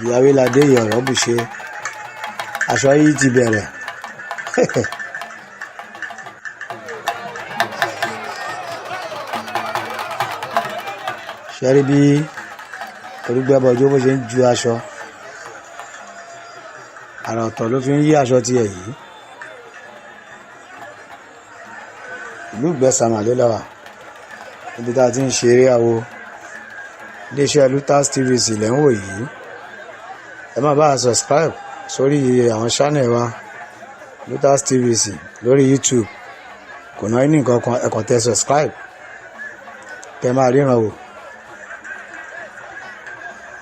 Ìyàwó ládé yìí, ọ̀rọ̀ bùṣe, aṣọ yìí ti bẹ̀rẹ̀. Ṣe rí bí Olúgbẹ́bọjó bó ṣe ń ju aṣọ, àrà ọ̀tọ̀ ló fi ń yí aṣọ tiẹ̀ yìí. Ìlú Ìgbẹ́sàmà ló lọ́wà níbi tá a ti ń ṣeré àwo. Iléeṣẹ́ Lutas TVC lẹ́ ń wò yìí. Ẹ máa bá a subscribe sórí àwọn channel wa, Lutas TVC lórí YouTube. Kò náà ní nǹkan kan, ẹ kàn tẹ subscribe kẹ máa ríran wò.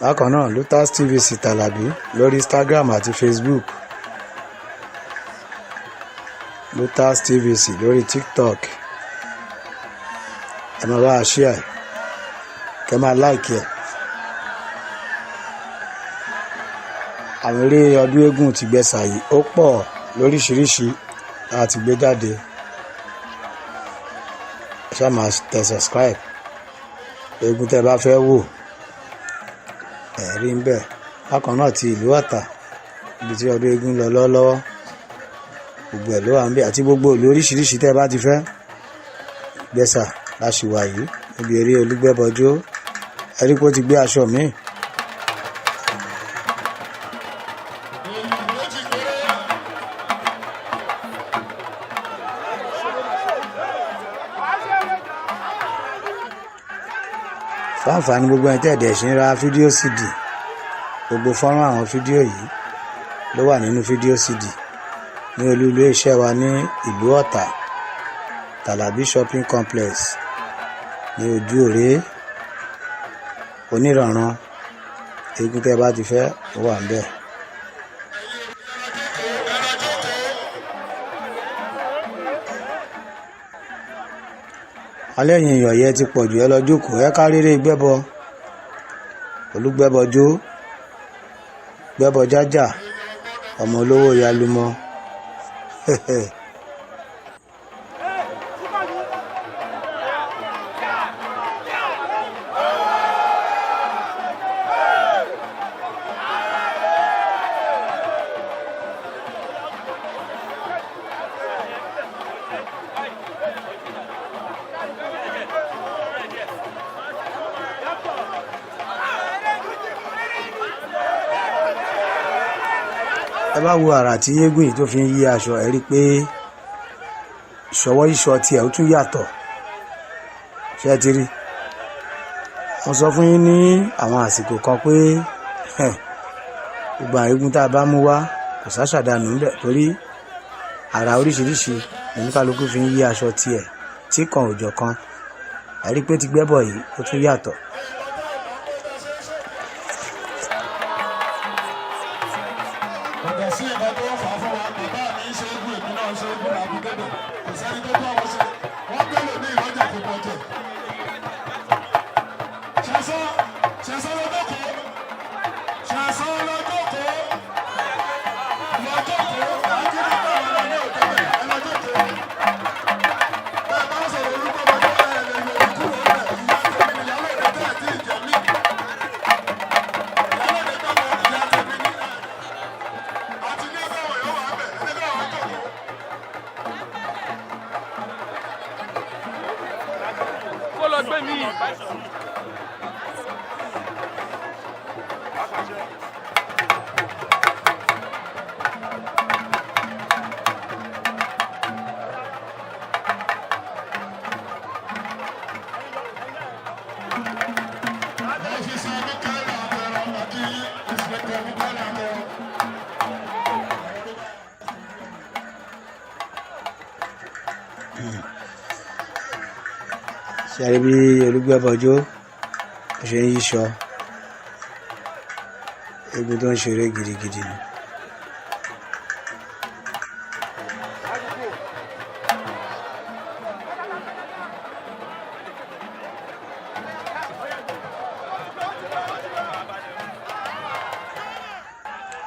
Bákan náà, Lutas TVC Tàlàbí lórí Instagram àti Facebook, Lutas TVC lórí TikTok. Ẹ máa bá a share, kẹ máa like ẹ. Àwọn eré ọdún eégún ti Gbẹ̀sà yìí, ó pọ̀ lóríṣiríṣi tá a ti gbé jáde. Ẹ ṣáà máa tẹ subscribe. Eégún tẹ́ bá fẹ́ wò, ẹ rí ń bẹ̀. Bákan náà, ti ìlú Ọ̀tà, ibi tí ọdún eégún lọ lọ́wọ́lọ́wọ́, gbogbo ẹ̀ ló wà ń bẹ̀, àti gbogbo ìlú oríṣiríṣi tẹ́ bá ti fẹ́. Gbẹ̀sà la ṣì wà yìí níbi eré Olúgbẹ́bọjó. Ẹ rí pé ó ti gbé aṣọ míì. Fáǹfààní gbogbo ẹni tẹ́ẹ̀dẹ̀ ṣe ń ra fídíò CD, gbogbo fọ́nrán àwọn fídíò yìí ló wà nínú fídíò CD ní olú ilé iṣẹ́ wa ní ìlú Ọ̀tà, Tàlàbí Shopping Complex, ní ojú òré oníranran. Eégún tẹ́ bá ti fẹ́, ó wà ń bẹ̀. Alẹ́ yìí, èèyàn yẹn ti pọ̀ jù. Ẹ lọ jókòó, ẹ ká réré gbẹ́bọ. Olúgbẹ́bọjó, gbẹ́bọ jájà, ọmọ olówó yalumọ. Ẹ bá wo àrà tí eégún yìí tó fi ń yí aṣọ, ẹ rí i pé ìṣọwọ́ yíṣọ tiẹ̀ ó tún yàtọ̀. Ṣé ẹ ti rí? Wọ́n sọ fún yín ní àwọn àsìkò kan pé gbogbo àwọn eégún tá a bá mú wá, kò sáṣàdànù ńbẹ̀, torí àrà oríṣiríṣi oníkálukú fi ń yí aṣọ tiẹ̀ tí kan òjọ̀ kan. Ẹ rí i pé ti gbẹ́bọ̀ yìí, ó tún yàtọ̀. Kò sí nǹkan tó ń fà á fún wa. Bàbá mi ń ṣe égún, èmi náà ń ṣe égún làbí débẹ̀. Kò sẹ́ni tó bá wọn ṣe. Wọ́n gbé lòmí ìrọ́jà kò pọ̀ jẹ. Ṣẹ̀sán, ṣẹ̀sán lọ́jọ́kọ̀ọ́, ṣẹ̀sán lọ́jọ́kọ̀ọ́, lọ́jọ́kọ̀ọ́ ajínigbé àwọn ọmọ náà débẹ̀. Ẹ lọ́jọ́kọ̀ọ́. Bẹ́ẹ̀ bá sọ̀rọ̀ orúkọ bàbá ẹ̀ lè yọ kúrò bẹ̀. Ìyá tèmi ni ìyálòde tẹ́ ẹ̀ tí ì jẹ mí. Ìyálòde tọ́kọ ìyá tèmi ni àti ní ẹgbẹ́ wọn yóò wà bẹ̀ ẹgbẹ́ wọn jókòó. Kó lọ gbé mi. Officer Michael Abẹ́rẹ́ àti Inspector Michael Abẹ́rẹ́. Ṣe rí bí Olúgbẹ́bọjó bó ṣe ń yíṣọ? Eégún tó ń ṣeré gidigidi ni.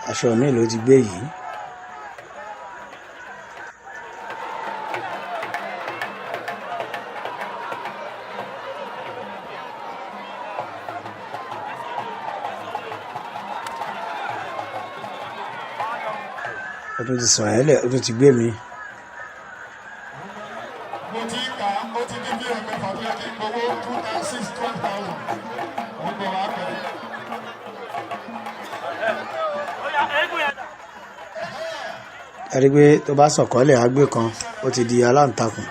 Aṣọ mi ló ti gbé yìí. Ó tún ti sàn ẹ́ lẹ̀, ó tún ti gbé mi. Mo ti ń kà á, ó ti dín bí ẹ̀mẹ́fà tó yẹ kí n gbowó 2 times 6, 12,000. Mo ń bọ̀ wá pẹ̀lú. Ẹ rí i pé tó bá sọ̀kọ́lẹ̀ àgbẹ̀ kan, ó ti di aláǹtakùn.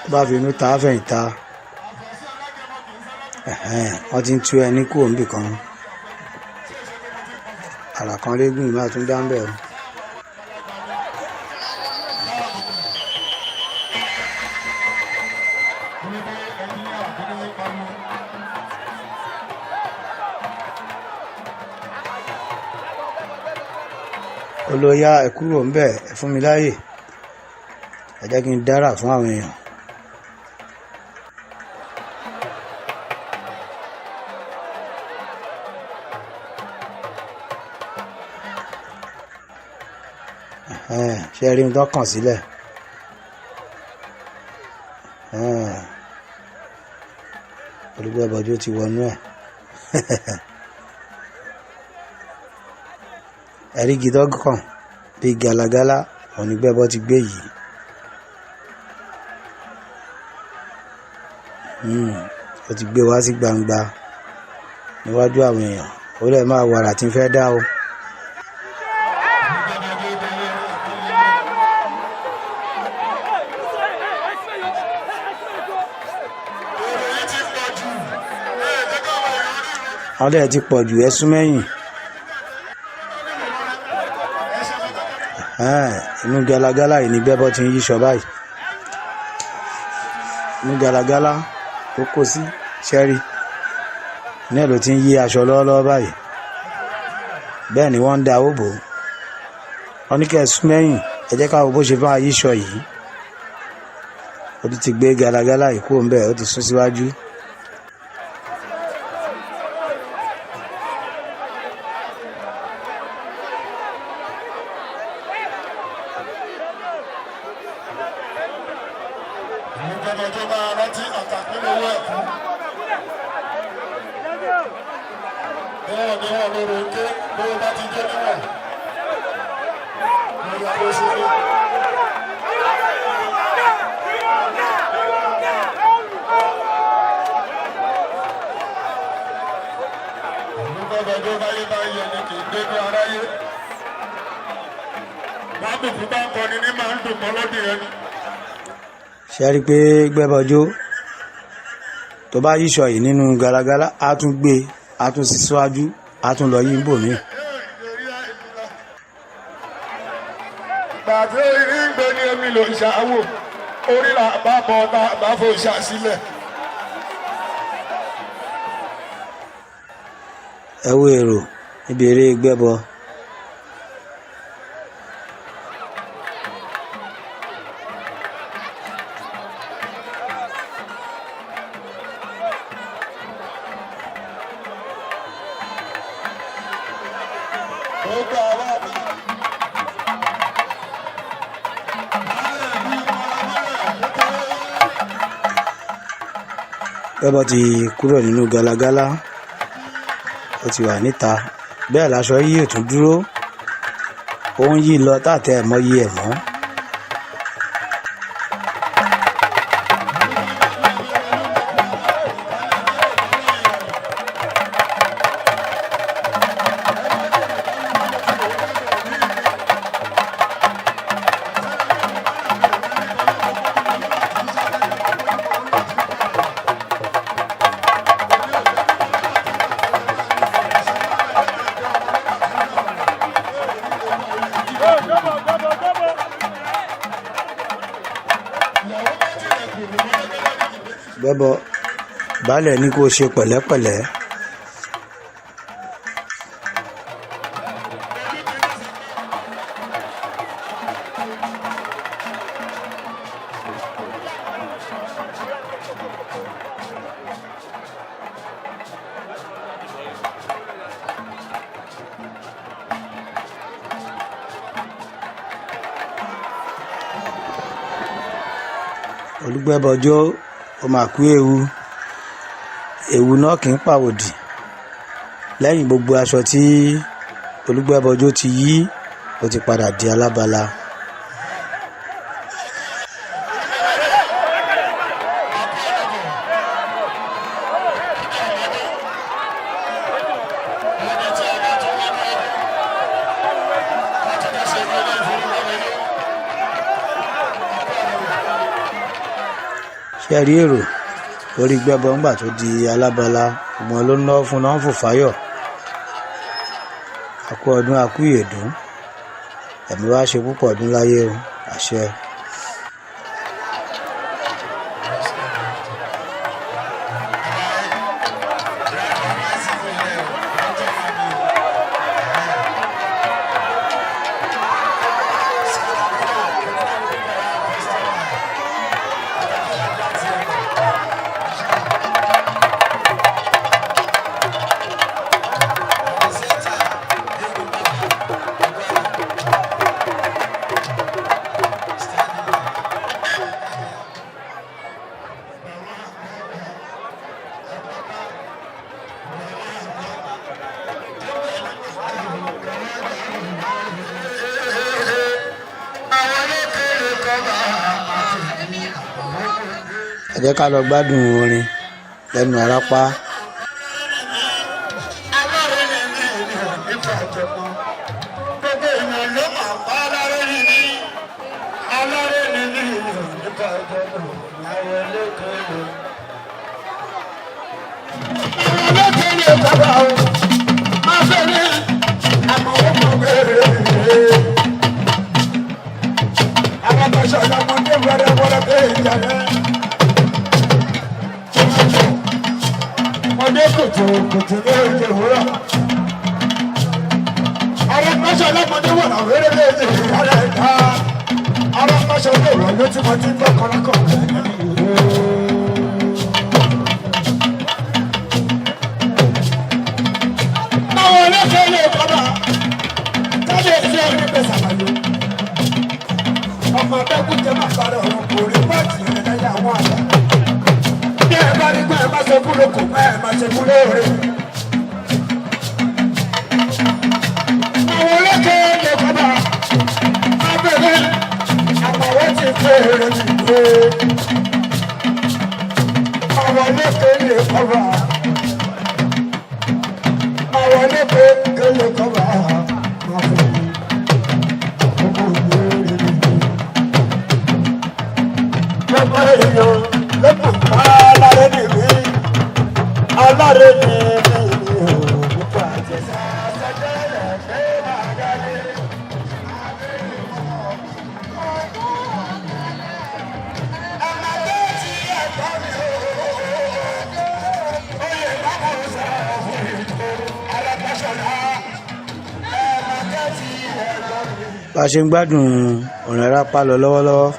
Tó bá fi inú ta, á fẹ̀yìn ta. Ẹ̀hẹ́n, wọ́n ti ń tú ẹni kúrò níbì kan. Àrà kan légùn yìí máa tún dá ń bẹ̀ o. Mo ní pé ẹnjíníà kí ní pariwo. Olóyà, ẹ kúrò ń bẹ̀, ẹ fún mi láàyè, ẹ jẹ́ kí n dára fún àwọn èèyàn. Ẹ̀hẹ́n, ṣé ẹ rí ohun tó kàn sílẹ̀? Ẹ̀hẹ́n, Olúgbẹ́bọjú ti wọnú ẹ̀. Ẹ̀rí gidọ́ kàn bíi galagala onígbẹ́bọ ti gbé yìí. Ó ti gbé wá sí gbangba níwájú àwọn èèyàn, ó lè máa wàrà tí ń fẹ́ dá o. Èrò yìí ti pọ̀ jù. Ẹ jẹ́ káwọn èèyàn rí ìrìn. Wọ́n dẹ̀ ti pọ̀ jù, ẹ sún mẹ́yìn. Ẹ̀hẹ́n, inú galagala yìí ni gbẹ́bọ ti ń yíṣọ báyìí. Inú galagala tó kó sí ṣẹ́rí náà ló ti ń yí aṣọ lọ́wọ́lọ́wọ́ báyìí. Bẹ́ẹ̀ ni wọ́n ń da owó bò ó. Wọ́n ní kẹ́ ẹ sún mẹ́yìn, ẹ jẹ́ ká wo bó ṣe bá yíṣọ yìí. Ó ti gbé galagala yìí kúrò ńbẹ̀, ó ti sún síwájú. Olúgbẹ́bọjú máa rántí àtàkùn owó ẹ̀kú. Níwọ̀n níwọ̀n lóru ké bó bá ti jẹ́ níwọ̀n. Lórí abó ṣe ní. Olúgbẹ́bọjú báyé bá yẹ ni kì í dénú aráyé. Bábùkù bá ń kọni ní máa ń dùn mọ́ lọ́dún yẹn ni. Ṣe rí i pé Gbẹ́bọjú tó bá yíṣọ yìí nínú galagala, á tún gbé, á tún sí síwájú, á tún lọ yí ń bò míì. Ìgbà tí orí ń gbé ní omi ló ń ṣàwò, orí là bá bọ̀ tá a bá fò ṣà sílẹ̀. Ẹ wo èrò níbi eré Gbẹ́bọ. Gbogbo àwa bí. Gbẹ́bọ ti kúrò nínú galagala, ó ti wà níta. Bẹ́ẹ̀ láṣọ yìí ò tún dúró, ó ń yí lọ tàtẹ́ ẹ̀ mọ́ yí ẹ̀ mọ́. Gbẹ́bọ, baálẹ̀ ní kó ṣe pẹ̀lẹ́pẹ̀lẹ́. Olúgbẹ́bọjọ́, ó máa kú ewu. Ewu náà kì í pàwòdì. Lẹ́yìn gbogbo aṣọ tí Olúgbẹ́bọjú ti yí, ó ti padà di alábala. Ṣe rí èrò lórí gbẹ́bọ ńgbà tó di alábala, ọmọ ló ń lọ́ fún náà fò fáyọ̀. Àkú ọdún, àkú ìyèdún, ẹ̀mí wá ṣe púpọ̀ ọdún láyé o, àṣẹ. Ẹ jẹ́ ká lọ gbádùn orin lẹ́nu Arápá. Ọdẹ kùtù kùtù ní ojú òwúrọ̀. Arápáṣọ ọlọ́mọdé wọ̀ náà wéré léde ìyára ẹ̀dá. Arápáṣọ olóòrò ló ti mọ tí ń bọ̀ kọ́lákọ̀ rẹ̀. Báwo ló ṣe lè kọ́bà? Kábíyèsí ọdún pẹ̀ sàmàlú. Ọmọ abẹ́kú jẹ́ bàbá rẹ̀ ọ̀run kò rí pọ́ọ̀tì rẹ̀ lẹ́yìn àwọn àgbà. Bí ẹ bá rí gbọ́, ẹ má ṣe kú lóko, ẹ má ṣe kú lóore. Àwọn olókè lè kọ́bà abẹ́rẹ́ àmọ̀wọ́ ti fèrè nìgbè. Àwọn olókè lè kọ́bà. Àwọn olókè lè kọ́bà máa fún mi. Àkókò ìbéèrè nìgbè. Lọ́pọ̀ èèyàn lọ́pọ̀ alárẹ̀ nìgbè. Alárẹ̀ nìgbè ni òun kò àjẹsà. Bá a ṣe ń gbádùn orin Arápá lọ lọ́wọ́lọ́wọ́,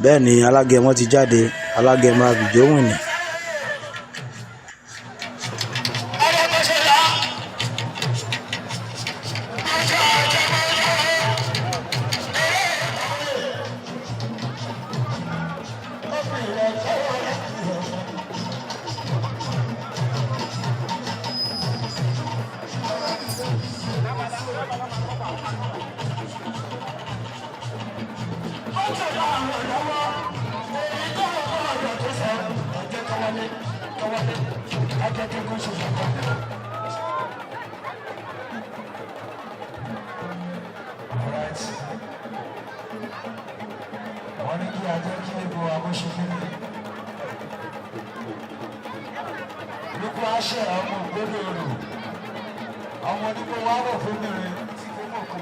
bẹ́ẹ̀ ni Alágẹmọ ti jáde, Alágẹmọ Àbìjọ́wìnì. Wọ́n ní kí a jẹ́ kí egbò amóṣekínní. Lukú aṣẹ ọmọ ògbódò rò. Ọmọ onígbò wá wọ̀ fóbìnrin tí kò mọ̀ kó.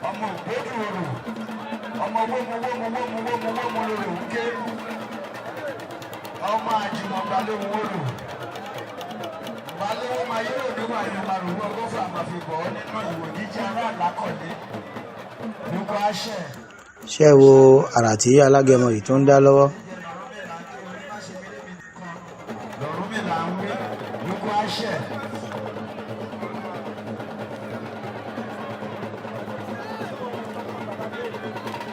Ọmọ ògbódò rò. Ọmọ wómu wómu wómu wómu wómu lòrò ń ké. Ọmọ àjùmọ̀gbà lóhun ó rò. Balẹ̀wò máa yóò níwà yóò máa rò wọ́n gọ́fà máa fi bọ̀ ọ́ nínú ìwò jíjẹ́ ará àlákọ̀lé. Lukú aṣẹ. Ṣé ẹ wo àrà tí Alágẹmọ yìí tó ń dá lọ́wọ́? Lọ́rùmìlà ń wí, lukú aṣẹ.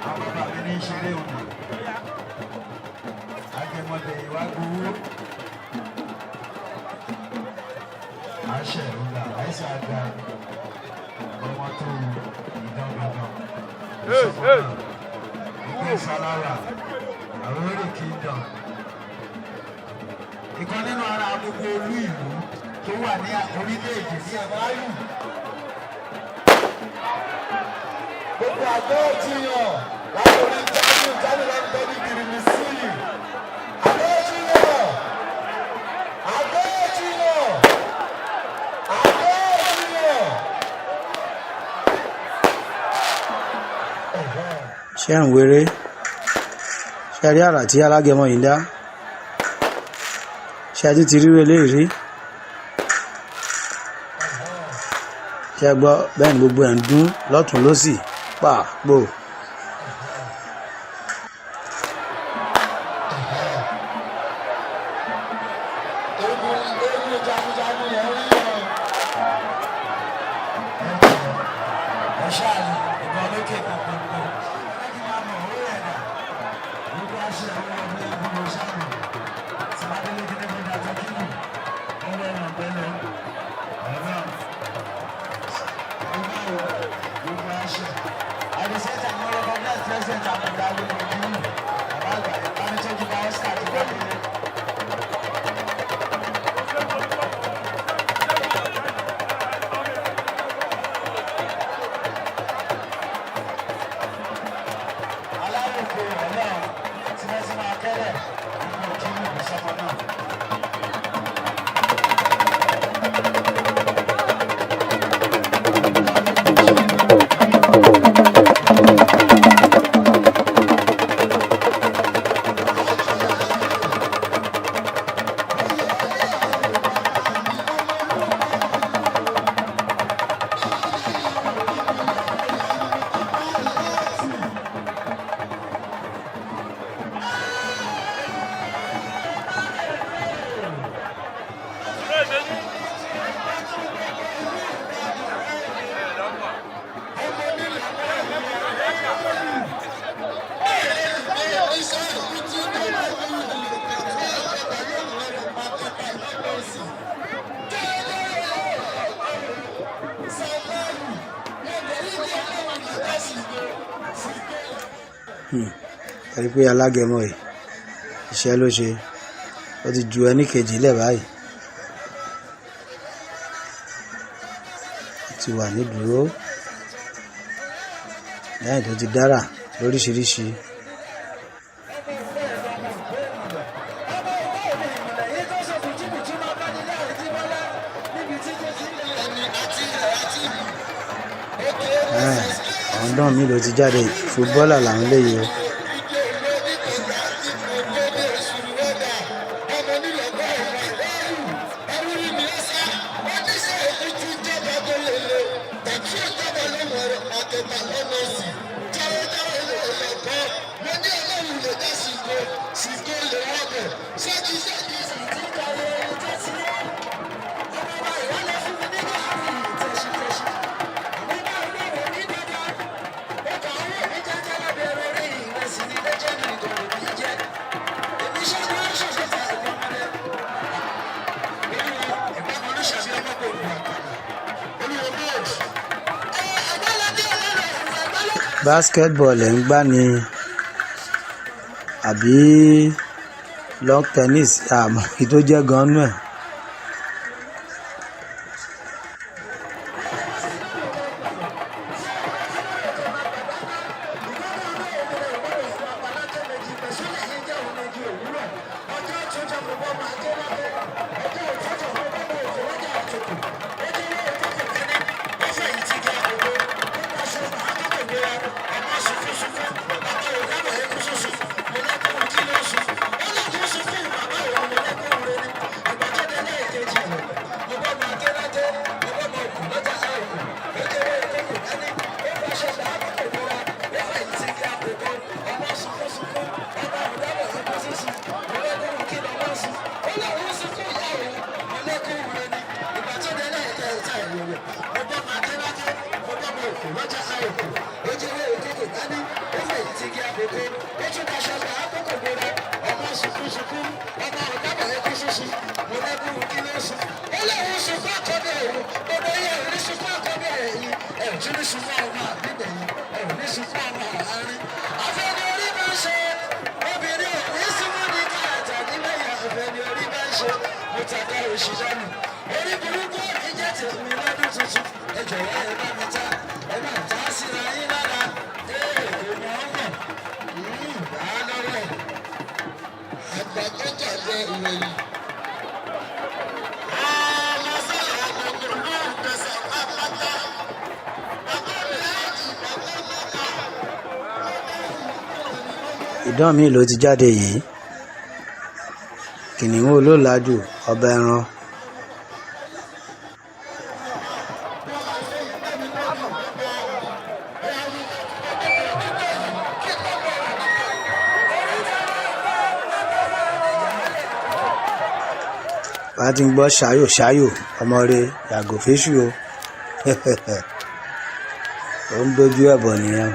Àwọn bàbá mi ní í ṣeré òní. Agẹmọdé ìwà gbowó. Aṣẹ òǹlà Aisha ga ọmọ tó ìdán gangan. Hey, hey. Ìgbé Salara, Àwórì Kingdom. Ìkan nínú ara gbogbo olú ìlú tó wà ní orílẹ̀-èdè ní Àbáyù. Gbogbo àgbẹ̀ òjìyàn látòrí Jamiu Jamiu láti tọ́jú kiri sí i. Àgbẹ̀ òjìyàn! Àgbẹ̀ òjìyàn! Àgbẹ̀ òjìyàn! Ṣé ń wéré? Ṣe rí àrà tí alágẹmọ yìí ń dá? Ṣé ẹ tún ti ríro eléyìí rí? Ṣé ẹ gbọ́ bẹ́ẹ̀ ni gbogbo ẹ̀ ń dún lọ́tún lọ́sì pàpò. Egun egun jagunjagun yẹn rí yàn. Ẹ ṣáà ní ìbọn lókè gbogbogbò. Ẹ kí máa mọ̀ ó rẹ̀ dà. Gbogbo aṣọ àwọn ọmọ ẹgbẹ́ ló ṣàmù. Tìmádélé kí ní gbọdọ̀ àti kílù. Ọwọ́ ẹ̀ràn pẹ̀lú. Ọ̀nà. Ọgbà wo gbogbo aṣọ. At the same time, mo recognize President Amuda Olùdíyù. Bàbá àgbà ìbánitọ́jú bá Oscar tó bá délé. Aláròkè ọlọ́run tí wọ́n ti máa kẹ́rẹ̀ nínú kílù ìsọmọ náà. Ẹ rí i pé alágẹmọ yìí iṣẹ́ ló ṣe, ó ti ju ẹní kejì lẹ̀ báyìí. Ó ti wà nídúró lẹ́yìn tó ti dára lóríṣiríṣi. Àwọn dán mi ló ti jáde, fútbọ́là làwọn eléyìí o. Basketball ẹ̀ ń gbá ni àbí long tennis, àmọ́ èyí tó jẹ́ gan-an nú ẹ̀. òṣì dànù. Orí burúkú òní jẹ́ tèmi lọ́dún tuntun. Ẹ jọ̀wọ́ ẹ bá mi ta, ẹ bá ta síra yín lára. Ee, kò mọ̀ ọ́ mọ̀. Bá a lọ́rọ̀ ẹ̀. Àgbà tó jàjẹ ìròyìn. Ọmọ sọ̀rọ̀ gbogbo lóògbèsà pátápátá. Bàbá mi láti bàbá mọ́ta. Ìdán mi ló ti jáde yìí, kìnìún olólàájú ọba ẹran. Bá ti ń gbọ́ ṣáyò ṣáyò, ọmọ rẹ yàgò fésù o, ó ń dojú ẹ̀bọ̀ nìyẹn.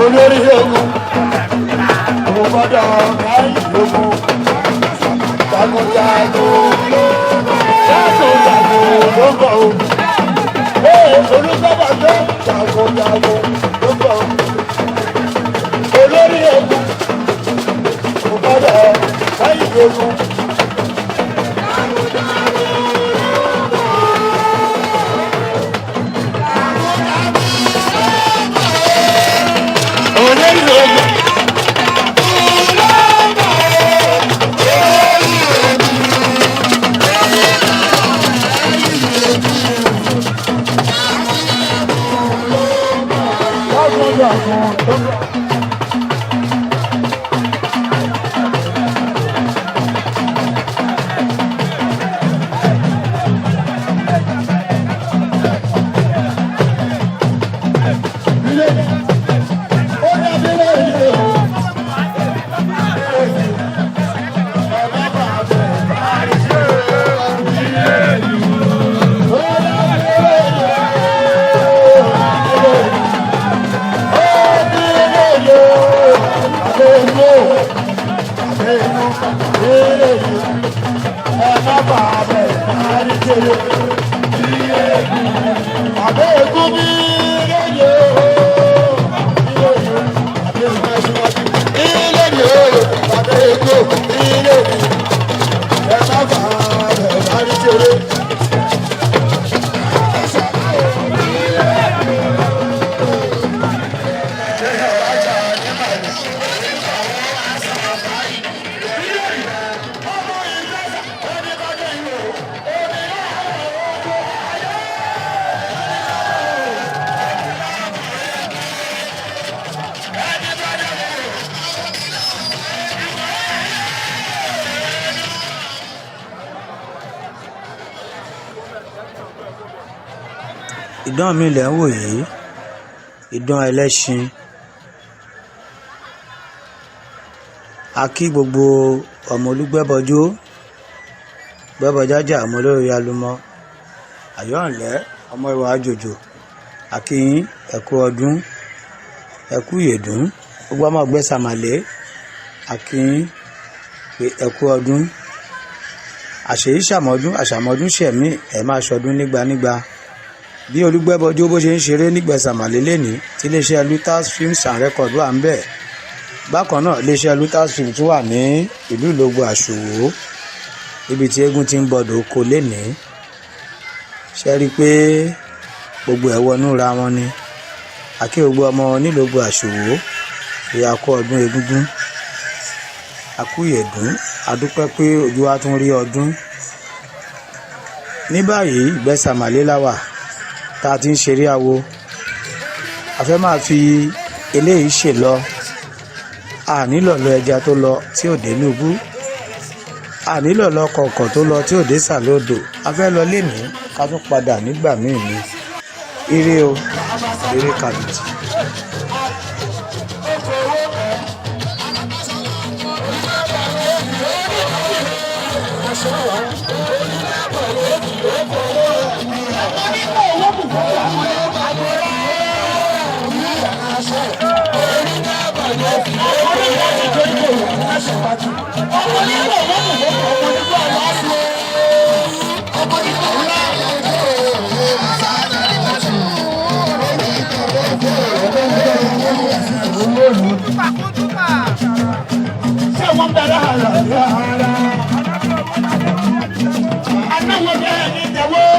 Olórí ogun kò gbọ́dọ̀ káyìn ogun, jagunjagun jagunjagun ló ń bọ̀ o. Ee, olùgbọ́bà tó jagunjagun ló ń bọ̀ o. Olórí ogun kò gbọ́dọ̀ káyìn ogun. Olórí ogun. Jagunjagun ló ń bọ̀. Ilé ó dàbí lóye o. Ìdán mi lẹ̀ ń wò yìí, ìdán ẹlẹ́ṣin. A kí gbogbo ọmọ olúgbẹ́bọjó gbẹ́bọjájà, ọmọ olórí alúmọ àyọ̀ǹlẹ́, ọmọ ìwà àjòjò. A kí yín, ẹ kú ọdún, ẹ kú ìyèdún. Gbogbo ọmọ ọgbẹ́ sàmàlẹ́, a kí yín pé ẹ kú ọdún, àṣèyí ṣàmọ́dún, àṣàmọ́dún ṣẹ̀mí ẹ̀, máa ṣọdún nígbànígbà. Bí Olúgbẹ́bọjú bó ṣe ń ṣeré nígbẹ̀sàmàlẹ́ lẹ́ni tí iléeṣẹ́ Lutas Films and Records wà ń bẹ̀. Bákan náà, iléeṣẹ́ Lutas Films tún wà ní ìlú Ìlógbò Àṣòwò, níbi tí eégún ti ń bọdọ̀ oko lénìí. Ṣe rí i pé gbogbo ẹ̀ wọnú ra wọn ni? Àkí gbogbo ọmọ onílògbò Àṣòwò, ìyá kú ọdún egúngún, àkúyèdún, adúpẹ́ pé ojú wa tún rí ọdún. Ní báyìí, Ìgbẹ́sàmàlẹ́ la wà tá a ti ń ṣeré awo. A fẹ́ máa fi eléyìí ṣe lọ. A nílò lọ ẹja tó lọ tí ò dé nùbú, a nílò lọ kọ̀ọ̀kan tó lọ tí ò dé sàlẹ̀ odò. A fẹ́ lọ lénìí, ká tún padà nígbà míì ni. Ire o, ire kàbìtì. Ṣé wọ́n bẹ̀rẹ̀ àrà yàrá? Anáwó bẹ́ẹ̀ ni ìdẹ̀wọ́.